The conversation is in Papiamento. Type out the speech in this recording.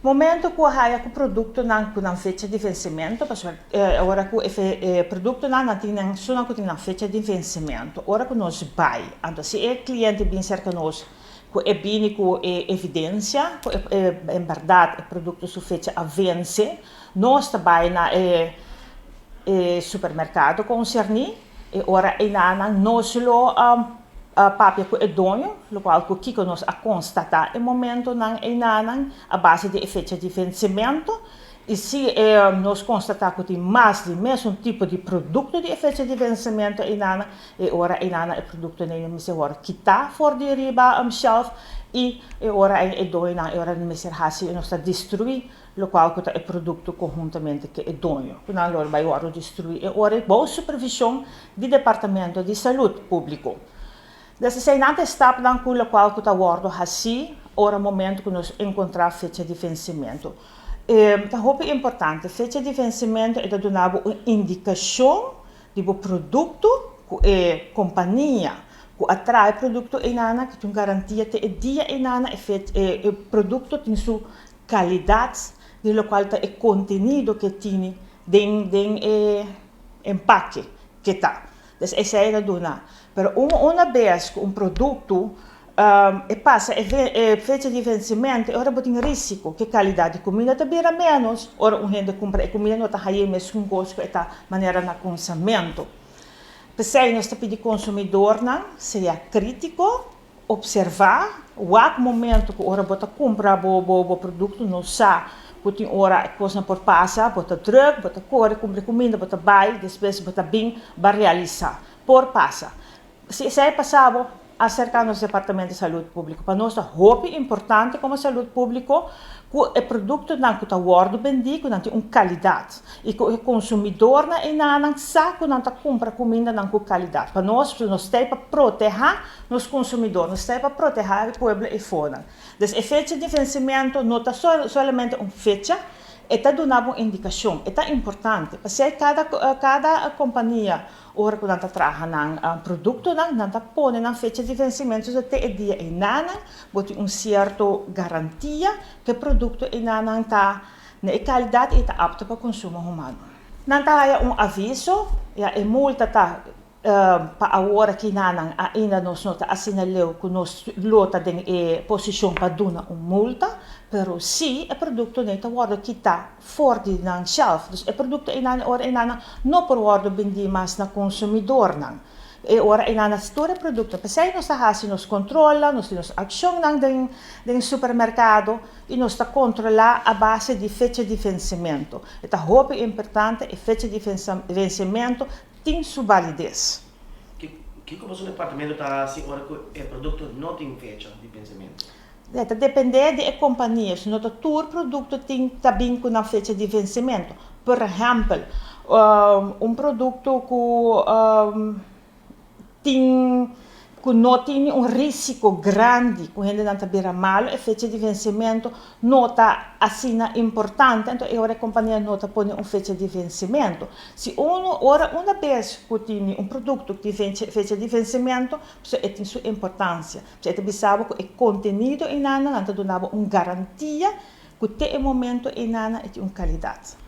Momento ku a haya ku produktonan ku nan fecha di vensementu, pasobra ora ku e produktonan nan tin nan esunnan ku tin nan fecha di vensementu, ora ku nos bai, anto si e kliente bin serka nos ku e bini ku e evidensia ku e en bèrdat e produkto su fecha a vense, nos ta bai na e e supermerkado konserní, e ora einanan nos lo papia ku e doño, lokual ku kiko nos a konstatá e momentonan einanan a base di e fecha di vensementu, i si nos konstatá ku tin mas di mesun tipo di produkto di e fecha di vensementu einanan, e ora einanan e produktonan ei mester wòrdu kitá for di riba shelf i e ora ei e doñonan e ora mester hasi nos ta destruí lokual ku ta e produkto konhuntamente ku e doño, ku nan lo bai wòrdu destruí e ora ei bou supervishon di Departamento di Salud Públiko. Des esei nan ta e stapnan ku lokual ku ta wòrdu hasí ora momento ku nos enkontrá fecha di vensimentu. E ta hopi importante, fecha di vensimentu e ta duna bo un indikashon di bo produkto ku e kompania ku a traha e produkto einana ku tin un garantia te e dia einana e e produkto tin su Kalidat di lokual ta e kontenido ke tini den den e empake ke ta. Des esei ta duna. Pero un una bes ku un produkto e pasa e e fecha di vensimentu e ora bo tin risiko ke kalidat di kuminda ta bira ménos ora un hende kumpra e kuminda no ta hañ'é mesun kos ku e ta manera na kunsamentu. P'esei nos ta pidi konsumidornan sea kritiko. Observá, wak momento ku ora bo ta kumpra bo bo produkto no sa ku tin ora e kosnan por pasa, bo ta drùk, bo ta kore kumpra e kuminda, bo ta bai, despues bo ta bin ba realisá. Por pasa. Si esei pasa bo, aserká nos Departamento di Salud Públiko. Pa nos ta hopi importante komo Salud Públiko ku e produktonan ku ta wòrdu bendí ku nan tin un kalidat i ku e konsumidornan einanan sa ku nan ta kumpra kumindanan ku kalidat. Pa nos, nos ta ei pa protehá nos konsumidor, nos ta ei pa protehá e pueblo eifonan. Dus e fecha di vensimentu no ta solamente un fecha, e ta duna bo un indikashon, e ta importante. P'esei kada kada kompania Ora ku nan ta traha nan produktonan, nan ta pone nan fecha di vensimentu so te e dia einanan bo tin un sierto garantia ku e produkto einanan ta na e kalidat i ta apto pa konsumo humano. Nan ta haya un aviso, ya e multa ta pa awor aki nanan ainda nos no ta asina leu ku nos lo ta den e posishon pa duna un multa, pero si e produkto nei ta wòrdu kitá for di nan shelf. Dus e produkto einan e ora einan no por wòrdu bindí mas na konsumidornan. E ora einan tur e produkto. P'esei nos ta hasi nos kontrolnan, nos tin nos akshonnan den den supermerkado i nos ta kontrolá a base di fecha di vensementu. E ta hopi importante e fecha di vensementu tin su balides. Kiko boso departamento ta hasi ora ku e produkto no tin fecha di vensementu? E ta dependé di e kompania, si no ta tur produkto tin ta bin ku nan fecha di vensementu. Por ehèmpel, un produkto ku tin ku no tini un risiko grandi ku hendenan ta bira malu, e fecha di vensementu no ta asina importante, anto e ora e kompania no ta pone un fecha di vensementu. Si unu ora una bes ku tini un produkto ku tin fecha di vensementu, pasobra e tin su importansia. E ta bisa bo ku e kontenido einana nan ta duna bo un garantia ku te e momento einana e tin un kalidat.